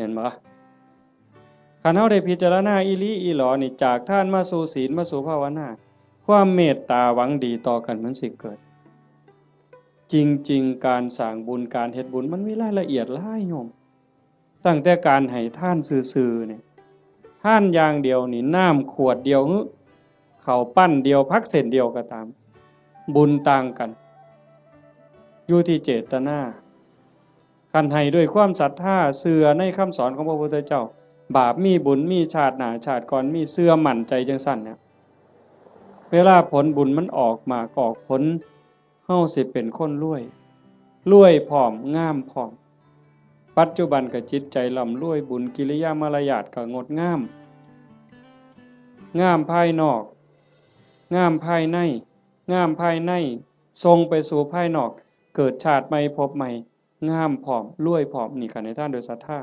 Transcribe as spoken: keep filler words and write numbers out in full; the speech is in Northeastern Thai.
เห็นบ่ คันเฮาได้พิจารณาอีหลีอีหลอนี่ จากทานมาสู่ศีล มาสู่ภาวนา ความเมตตาหวังดีต่อกันมันสิเกิด จริงๆ การสร้างบุญ การเฮ็ดบุญ มันมีรายละเอียดหลายโยม ตั้งแต่การให้ทานซื่อๆ นี่ ทานอย่างเดียวนี่ น้ำขวดเดียวหรือ ข้าวปั้นเดียว ผักเส้นเดียวก็ตาม บุญต่างกัน อยู่ที่เจตนา คันให้ด้วยความศรัทธา เชื่อในคำสอนของพระพุทธเจ้า บาปมีบุญมี ชาติหน้าชาติก่อนมี เชื่อมั่นใจจังซั่นเนี่ย เวลาผลบุญมันออกหมากออกผล เฮาสิเป็นคนรวย รวยพร้อม งามพร้อม ปัจจุบันก็จิตใจร่ำรวย บุญกิริยามารยาทก็งดงาม งามภายนอก งามภายใน งามภายใน ส่งไปสู่ภายนอก เกิดชาติใหม่ภพใหม่ งามพร้อม รวยพร้อม นี่ก็ให้ทานโดยศรัทธา